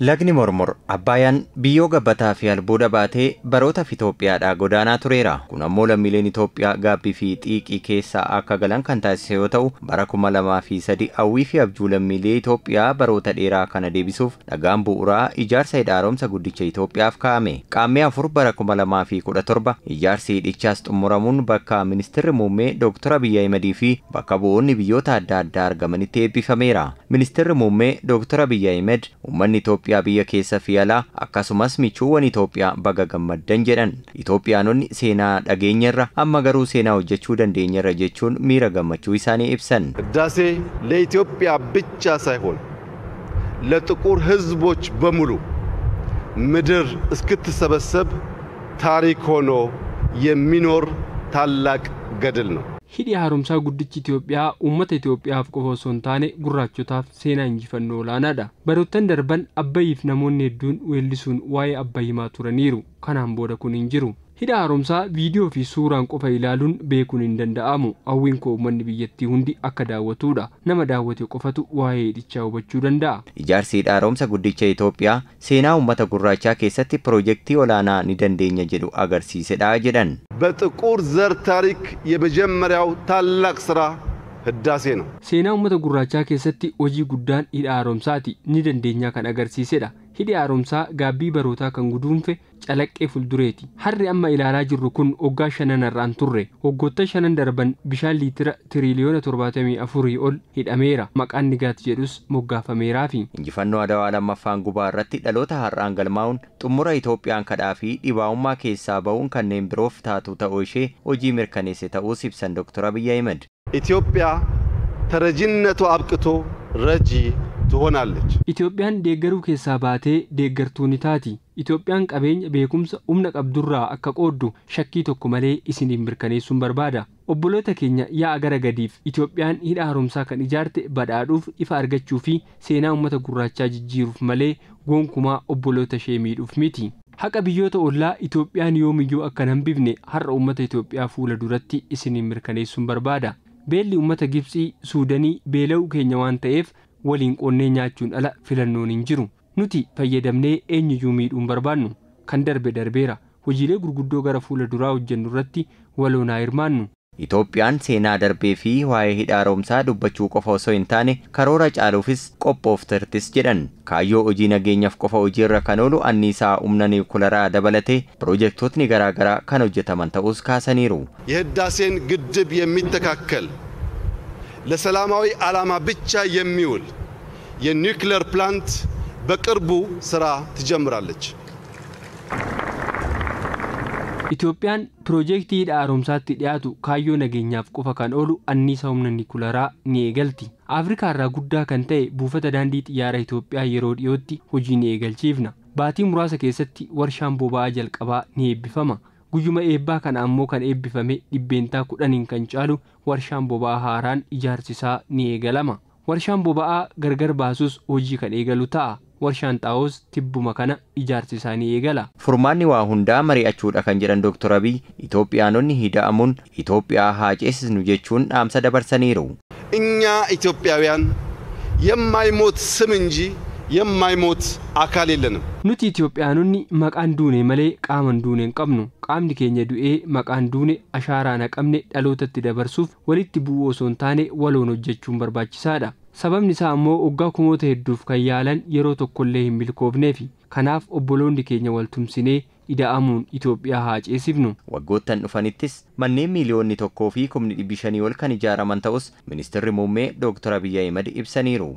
Lagni Mormor Abbaayaan biyyoo gabbataa fi albuuda baatee barootaaf Itoophiyaadhaa godaanaa tureera. Kun ammoo lammiileen Itoophiyaa gaabbii fi xiiqii keessaa akka galan kan taasise yoo ta'u, bara 2003 hawwii fi abjuu lammiilee Itoophiyaa baroota dheeraa kana deebisuuf dhagaan bu'uuraa ijaarsa hidha haaromsa guddicha Itoophiyaaf kaa'ame. Qaammee 4 bara 2017 ijaarsi hidhichaas xumuramuun bakka ministeerri muummee Dr. Abiyyi Ahimedii fi bakka bu'oonni biyyoota adda addaa argamanitti eebbifameera. Ministeerri muummee Dr. Abiyyi Ahimed uummanni Itoophiyaa biyya keessa fi alaa akkasumas michuuwwan Itoophiyaa baga gammaddan jedhan. Itoophiyaanonni seenaa dhageenyarra amma garuu seenaa hojjechuu dandeenyarra jechuun miira gammachuu isaanii ibsan. ህዳሴ ለኢትዮጵያ ብቻ ሳይሆን ለጥቁር ሕዝቦች በሙሉ ምድር እስክትሰበሰብ ታሪክ ሆኖ የሚኖር ታላቅ ገድል ነው። Hidhi haaromsaa guddichi Itoophiyaa uummata Itoophiyaaf qofa osoo hin taane gurraachotaaf seenaa injifannoo olaanaadha. Baroottan darban Abbayyiif namoonni hedduun weellisuun waa'ee Abbayyi himaa turaniiru. Kanaan booda kun hin jiru. Hidha haaromsaa viidiyoo fi suuraan qofa ilaaluun beekuun hin danda'amu. Hawwiin koo uummanni biyyattii hundi akka daawwatudha. Nama daawwate qofatu waa'ee hidhichaa hubachuu danda'a. Ijaarsi hidha haaromsa guddicha Itoophiyaa seenaa uummata gurraachaa keessatti piroojeektii olaanaa ni dandeenya jedhu agarsiisedha jedhan. በጥቁር ዘር ታሪክ የመጀመሪያው ታላቅ ስራ ህዳሴ ነው። Seenaa uummata gurraachaa keessatti hojii guddaan hidha haaromsaati. Ni dandeenyaa kan agarsiisedha. Hidhi haaromsaa gaabbii barootaa kan guduunfe calaqqee fuldureeti. Harri amma ilaalaa jirru kun waggaa shanan har'aan turre. Waggoota shanan darban bishaan liitira tiriliyoona 74 ol hidhameera. Maqaan Nigaat jedhus moggaafameeraafi. Injifannoo Adawaa lammaffaan gubaa irratti dhaloota har'aan galmaa'uun xumura Itoophiyaan kadhaa fi dhibaa'ummaa keessaa ba'uun kanneen biroof taatu ta'uu ishee hojii mirkaneesse ta'uus ibsan Dr. Abiyyi Ahimad. ኢትዮጵያ ተረጂነቱ አብቅቶ ረጂ ትሆናለች። Itoophiyaan deeggaruu keessaa baatee deeggartuu ni taati. Itoophiyaan qabeenya beekumsa humna qabdurraa akka qooddu shakkii tokko malee isiniif mirkaneessuun barbaada. Obboloota keenya yaa'a gara gadiif Itoophiyaan hidha haaromsaa kan ijaarte badhaadhuuf ifa argachuu fi seenaa uummata gurraachaa jijjiiruuf malee gonkumaa obboloota ishee miidhuuf miti. Haqa biyyoota ollaa Itoophiyaan yoomiyyuu akka hin hambifne har'a uummata Itoophiyaa fuula duratti isiniif mirkaneessuun barbaada. Beelli uummata Gibxii, Suudanii beela'uu keenya waan ta'eef waliin qonnee nyaachuun ala filannoon hin jiru. Nuti fayyadamnee eenyuyyuu miidhuun barbaannu. Kan darbe darbeera. Hojiilee gurguddoo gara fuula duraa hojjennu irratti waloon haa hirmaannu. Itoophiyaan seenaa darbee fi waa'ee hidha haaromsaa dubbachuu qofa osoo hin taane karoora caaluufis qophooftertis jedhan. Kaayyoo hojii nageenyaaf qofa hojiirra kan oolu anniisaa humna niwukilaaraa dabalatee piroojeektootni garaagaraa kan hojjetaman ta'us kaasaniiru. የህዳሴን ግድብ የሚተካከል ለሰላማዊ ዓላማ ብቻ የሚውል የኒውክሌር ፕላንት በቅርቡ ስራ ትጀምራለች። Itoophiyaan piroojeektii hidha haaromsaatti dhiyaatu kaayyoo nageenyaaf qofa kan oolu anniisaa humna niwukilaaraa ni eegalti. Afrikaa irraa guddaa kan ta'e buufata daandii xiyyaara Itoophiyaa yeroo dhiyootti hojii ni eegalchiifna. Baatii muraasa keessatti warshaan boba'aa jalqabaa ni eebbifama. Guyyuma eebbaa kana ammoo kan eebbifame 10% kan caalu warshaan boba'aa haaraan ijaarsisaa ni eegalama. Warshaan boba'aa gargar baasus hojii kan eegalu ta'a. Warshaan xaa'oos tibbuma kana ijaarsisaa ni eegala. Furmaanni waa hundaa mari'achuudha kan jedhan Dr. Abiyyi Itoophiyaanonni hidha'amuun Itoophiyaa haa ceesisnu jechuun dhaamsa dabarsaniiru. እኛ ኢትዮጵያውያን የማይሞት ስም እንጂ የማይሞት አካል የለንም። Nuti Itoophiyaanonni maqaan duune malee qaama hin duune hin qabnu. Qaamni keenya du'ee maqaan duune ashaaraa naqamne dhalootatti dabarsuuf walitti bu'uu osoo hin taane waloon hojjechuun barbaachisaadha. Sababni isaa ammoo waggaa kumoota hedduuf kan yaalan yeroo tokkollee hin milkoofneefi. Kanaaf obboloonni keenya wal tumsinee ida'amuun Itoophiyaa haa ceesifnu. Waggoottan dhufanittis manneen miiliyoonni 1,500,000 ol kan ijaaraman ta'us ministeerri muummee Dr. Abiyyi Ahimad ibsaniiru.